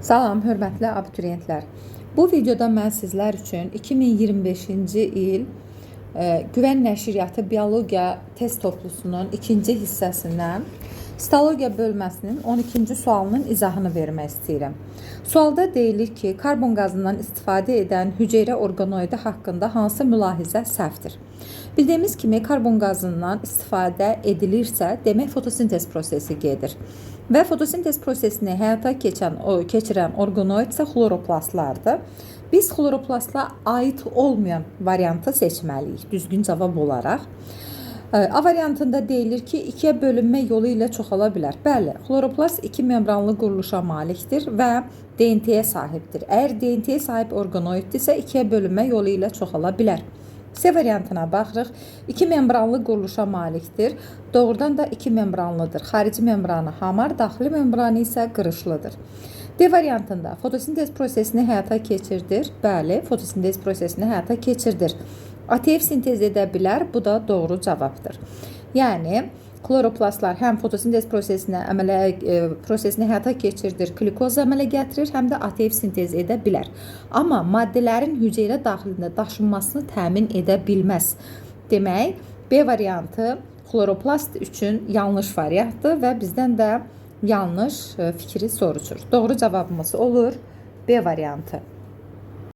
Salam, hörmətli abituriyentlər. Bu videoda mən sizlər üçün 2025-ci il Güvən Nəşriyyatı Biologiya test toplusunun ikinci hissəsindən sitologiya bölməsinin 12-ci sualının izahını vermək istəyirəm. Sualda deyilir ki, karbon qazından istifadə edən hüceyrə orqanoidi haqqında hansı mülahizə səhvdir? Bildiyimiz kimi karbon qazından istifadə edilirsə, demək fotosintez prosesi gedir. Və fotosintez prosesini həyata keçirən orqanoid isə xloroplastlardır. Biz xloroplastla aid olmayan variantı seçməliyik düzgün cavab olaraq. A variantında deyilir ki, ikiyə bölünmə yolu ilə çoxala bilər. Bəli, xloroplast iki membranlı quruluşa malikdir və DNT-yə sahibdir. Əgər DNT-yə sahib orqanoiddirsə, ikiyə bölünmə yolu ilə çoxala bilər. C variantına baxırıq. İki membranlı quruluşa malikdir. Doğrudan da iki membranlıdır. Xarici membranı hamar, daxili membranı isə qırışlıdır. D variantında fotosintez prosesini həyata keçirdir. Bəli, fotosintez prosesini həyata keçirdir. ATF sintez edə bilər. Bu da doğru cavabdır. Yəni xloroplastlar həm fotosintez prosesini həyata keçirdir, qlikoz əmələ gətirir, həm də ATF sintez edə bilər. Amma maddələrin hüceyrə daxilində daşınmasını təmin edə bilməz. Demək, B variantı xloroplast üçün yanlış variantdır və bizdən də yanlış fikri soruşur. Doğru cavabımız olur B variantı.